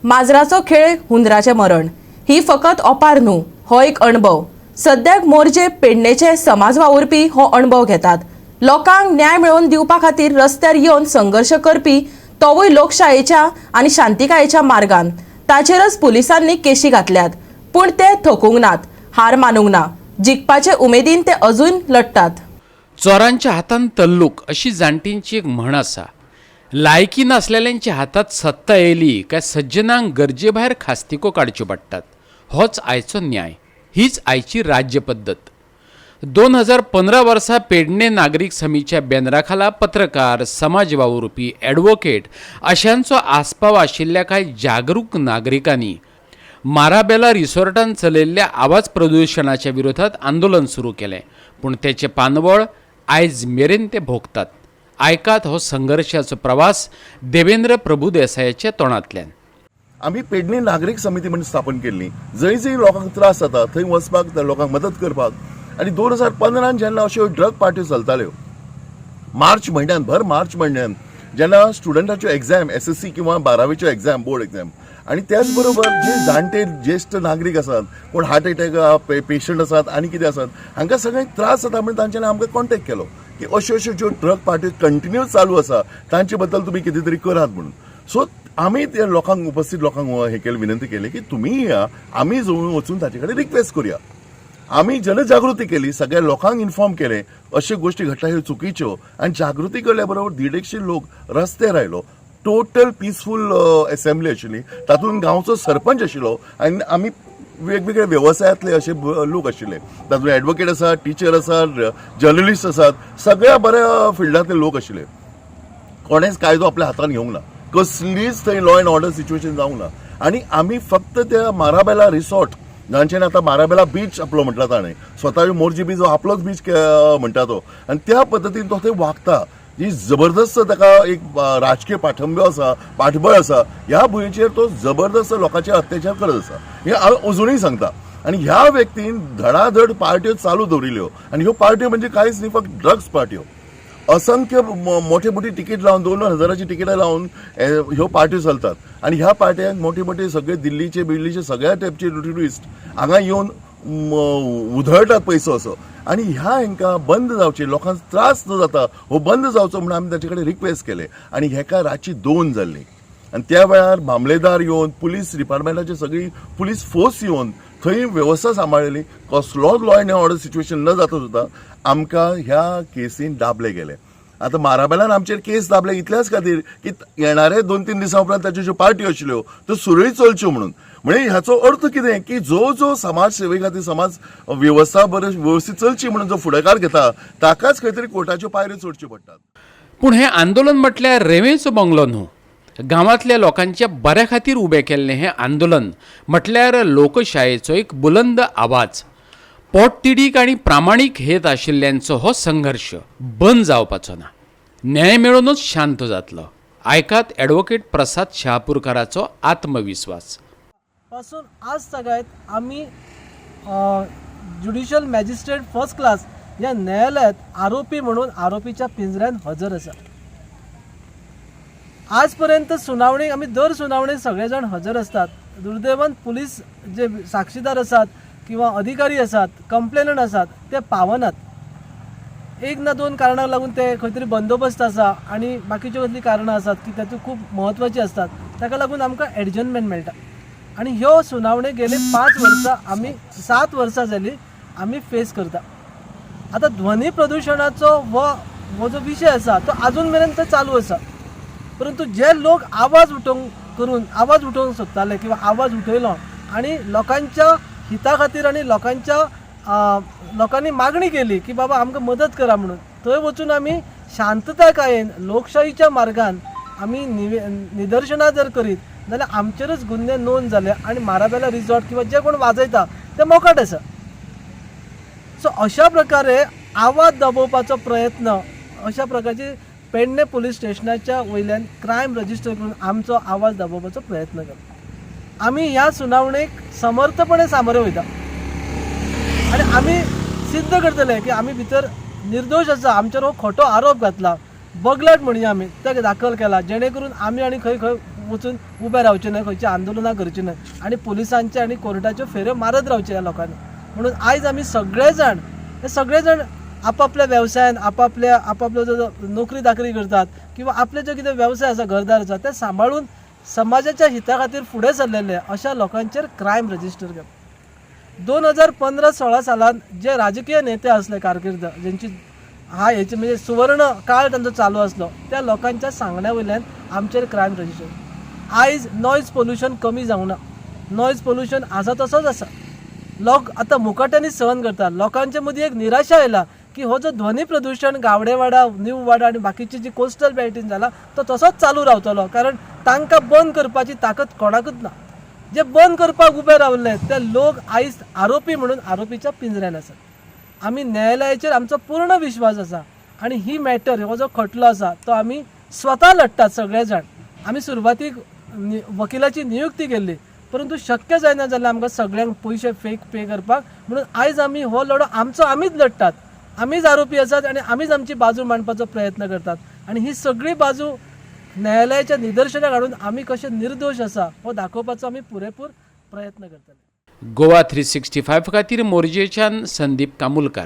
माजराचो खेळ, हुंदराचें मरण ही फकत ओपार न्हू, हो एक अणभव. सद्याक मोरजे पेडणेचे समाज वावुरपी हो अणभव घेतात. लोकांक न्याय मेळोवन दिवपा खातीर रस्त्यार येवन संघर्श करपी, तोवूय लोकशायेच्या आनी शांतिकायेच्या मार्गान, ताचेरच पुलिसांनी केशी घातल्यात. पूण ते थकूंक नात, हार मानूंक ना. जिखपाचे उमेदीन ते अजून लढटात. चोरांच्या हातान तल्लूक अशी जाणटींची एक म्हण आसा. लायकी नासलेल्यांच्या हातात सत्ता येयली काय सज्जनांक गरजे भायर खास्तिको काडच्यो पडटात. होच आयचो न्याय, हीच आयची राज्य पद्दत. 2015 वर्सा पेडणे नागरीक समितीच्या बॅनरा खाला पत्रकार, समाज वावुरपी, ॲडवोकेट अशांचो आस्पाव आशिल्ल्या कांय जागरूक नागरिकांनी माराबेला रिसॉर्टान चलयल्ल्या आवाज प्रदुशणाच्या विरोधात आंदोलन सुरू केलें. पूण तेचें पानवळ आयज मेरेन ते भोगतात. आयकात हो संघर्शाचो प्रवास देवेंद्र प्रभुदेसायाच्या तोंडांतल्यान. आमी पेडणे नागरीक समिती म्हणून स्थापन केल्ली, जंय जंय लोकांक त्रास जाता थंय वचपाक, त्या लोकांक मदत करपाक. आनी 2015 जेन्ना अश्यो ड्रग पार्ट्यो चलताल्यो, मार्च म्हयन्यान, भर मार्च म्हयन्यान, जेन्ना स्टुडंटाच्यो एग्झाम, एसएससी किंवा बारावेच्यो एग्झाम, बोर्ड एग्झाम, आनी त्याच बरोबर जे जाणटे ज्येश्ठ नागरीक आसात, कोण हार्ट एटॅक पेशंट आसात आनी कितें आसात, हांकां सगळ्यांक त्रास जाता म्हणून तांच्यांनी आमकां कॉन्टेक्ट केलो की अश्यो अश्यो ज्यो ड्रग पार्ट्यो कंटिन्यू चालू आसा, तांचे बद्दल तुमी कितें तरी करात म्हणून. सो आमी त्या लोकांक, उपस्थित लोकांक हे केलें, विनंती केली की तुमी या, आमी जवळ वचून ताचे कडेन रिक्वेस्ट करूया. आमी जनजागृती केली, सगळ्या लोकांक इन्फॉर्म केले, अश्यो गोष्टी घडटा ह्यो चुकीच्यो. आनी जागृती केल्या बरोबर 150 लोक रस्त्यार आयलो. टोटल पिसफूल असेंब्ली आशिल्ली. तातूंत गांवचो सरपंच आशिल्लो आनी आमी वेगवेगळे वेवसायांतले अशे लोक आशिल्ले. तातूंत एडवोकेट आसात, टिचर आसात, जर्नलिस्ट आसात, सगळ्या बऱ्या फिल्डांतले लोक आशिल्ले. कोणेच कायदो आपल्या हातान घेवंक ना, कसलीच थंय लॉ अँड ऑर्डर सिच्युएशन जावंक ना. आनी आमी फक्त त्या माराबेला रिसॉर्ट, जांच्यानी आतां माराबेला बीच आपलो म्हटला, ताणें स्वता मोरजी बीच हो आपलोच बीच म्हणटा तो, आनी त्या पद्दतीन तो थंय वागता. जी जबरदस्त ताका एक राजकीय पाठंबो आसा, पाठबळ आसा, ह्या भुंयेचेर तो जबरदस्त लोकांचेर अत्याचार करत आसा, हें हांव अजुनूय सांगता. आनी ह्या व्यक्तीन धडाधड पार्ट्यो चालू दवरिल्ल्यो. आनी ह्यो पार्ट्यो म्हणजे कांयच न्ही, फक्त ड्रग्स पार्ट्यो. असंख्य मोठी मोठी तिकीट लावन, 2-2 हजाराची तिकीटां लावन ह्यो पार्ट्यो चलतात. आनी ह्या पार्ट्यांक मोठी मोठी सगळे दिल्लीचे बिल्लीचे सगळ्या टायपचे ट्युरिस्ट हांगा येवन उधळटात पयसो असो. आनी ह्या हेंकां बंद जावचे, लोकांक त्रास जो जाता हो बंद जावचो म्हणून आमी ताचे कडेन रिक्वेस्ट केले. आनी हेका रातची 2 जाल्ली आनी त्या वेळार मामलेदार येवन, पुलीस डिपार्टमेंटाची सगळी पुलीस फोर्स येवन थंय वेवस्था सांबाळिल्ली. कसलोच लॉ एंड ऑर्डर सिच्युएशन न जाता सुद्दां आमकां ह्या केसीन दाबले गेले. आतां माराबेलान आमचेर केस दाबले इतल्याच खातीर की येणारे 2-3 दिसां उपरांत ताच्यो ज्यो पार्ट्यो आशिल्ल्यो त्यो सुरळीत चलच्यो म्हणून. म्हणजे हाचो अर्थ कितें की जो जो समाज सेवे खातीर, समाज वेवस्था बरे व्यवस्थीत चलची म्हणून जो फुडाकार घेता, ताकाच खंय तरी कोर्टाच्यो पायऱ्यो चडच्यो पडटात. पूण हें आंदोलन म्हटल्यार रेंवेचो बंगलो न्हू. गांवांतल्या लोकांच्या बऱ्या खातीर उबें केल्लें हें आंदोलन म्हटल्यार लोकशायेचो एक बुलंद आवाज. पोटतिडीक आनी प्रामाणीक हेत आशिल्ल्यांचो हो संघर्श बंद जावपाचो ना. न्याय मेळूनच शांत जातलो. आयकात ॲडवोकेट प्रसाद शहापूरकाराचो आत्मविस्वास. पासून आज सगळ्यात आमी ज्युडिशियल मॅजिस्ट्रेट फर्स्ट क्लास ह्या न्यायालयात आरोपी म्हणून आरोपीच्या पिंजऱ्यात हजर आसा. आजपर्यंत सुनावणी, आमी दर सुनावणेक सगळे जाण हजर आसतात. दुर्दैवान पुलीस जे साक्षीदार आसात किंवा अधिकारी आसात, कंप्लेनंट आसात, ते पावनात. एक ना दोन कारणाक लागून ते खंय तरी बंदोबस्त आसा आनी बाकीच्यो कसलीं कारणां आसात की तातूंत खूब म्हत्वाचीं आसतात, ताका लागून आमकां एडजर्नमेंट मेळटा. आनी ह्यो सुनावण्यो गेले 5 वर्सां, आमी 7 वर्सां जालीं आमी फेस करता. आतां ध्वनी प्रदुशणाचो हो हो जो विशय आसा तो आजून मेरेन तो चालू आसा. परंतु जे लोक आवाज उठोवंक करून आवाज उठोवंक सोदताले किंवा आवाज उठयलो आनी लोकांच्या हिता खातीर आनी लोकांच्या लोकांनी मागणी केली की बाबा आमकां मदत करा म्हणून, थंय वचून आमी शांतताकायेन लोकशाहीच्या मार्गान आमी निदर्शनां जर करीत जाल्यार आमचेरच गुन्हे नोंद जाले आनी माराबेला रिजॉर्ट किंवा जे कोण वाजयता ते मोकाट आसा. सो अशा प्रकारे आवाज दाबोवपाचो प्रयत्न, अशा प्रकारची पेडणे पुलीस स्टेशनाच्या वयल्यान क्रायम रजिस्टर करून आमचो आवाज दाबोवपाचो प्रयत्न केलो. आमी ह्या सुनावणेक समर्थपणे सामोरे वयता आनी आमी सिद्ध करतले की आमी भितर निर्दोश आसा. आमचेर हो खोटो आरोप घातला, बगलाट म्हणया आमी, ते दाखल केला, जेणे करून आमी आनी खंय खंय वचून उबे रावचे न्हय, खंयची आंदोलनां करची न्हय आनी पुलिसांचे आनी कोर्टाच्यो फेऱ्यो मारत रावचे ह्या लोकांनी. म्हणून आयज आमी सगळे जाण, हे सगळे जाण आपापल्या वेवसायान आपापल्या आपापलो जो नोकरी दाकरी करतात किंवा आपले जो कितें वेवसाय आसा, घरदार आसा, ते सांबाळून समाजाच्या हिता खातीर फुडें सरलेले अशा लोकांचेर क्रायम रजिस्टर करप. 2015-16 सालान जे राजकीय नेते आसले कारकिर्द जेंची हा हेचे म्हणजे सुवर्ण काळ तांचो चालू आसलो, त्या लोकांच्या सांगण्या वयल्यान आमचेर क्रायम रजिस्टर. आयज नॉयज पोल्युशन कमी जावंक ना, नॉयज पोल्युशन आसा तसोच आसा. लोक आतां मुकाट्यांनी सहन करतात. लोकांचे मदीं एक निराशा आयला की हो जो ध्वनी प्रदुशण गावडेवाडा, न्यू वाडा आनी बाकीची जी कोस्टल बेल्टीन जाला तो तसोच चालू रावतलो, कारण तांकां बंद करपाची ताकद कोणाकूच ना. जे बंद करपाक उबे रावले ते लोक आयज आरोपी म्हणून आरोपीच्या पिंजऱ्यान आसात. आमी न्यायालयाचेर आमचो पूर्ण विश्वास आसा आनी ही मॅटर, हो जो खटलो आसा तो आमी स्वता लडटात सगळे जाण. आमी सुरवातीक वकिलाची नियुक्ती केल्ली, परंतु शक्य जायना जाल्यार आमकां सगळ्यांक पयशे फेक पे करपाक, म्हणून आयज आमी हो लढो आमचो आमीच लडटात. आमीच आरोपी आसात आनी आमीच आमची बाजू मांडपाचो प्रयत्न करतात आनी ही सगळी बाजू न्यायालयाच्या निदर्शनाक हाडून आमी कशे निर्दोश आसा हो दाखोवपाचो आमी पुरेपूर प्रयत्न करतले. गोवा 365 खातीर मोरजेच्यान संदीप कामुलकार.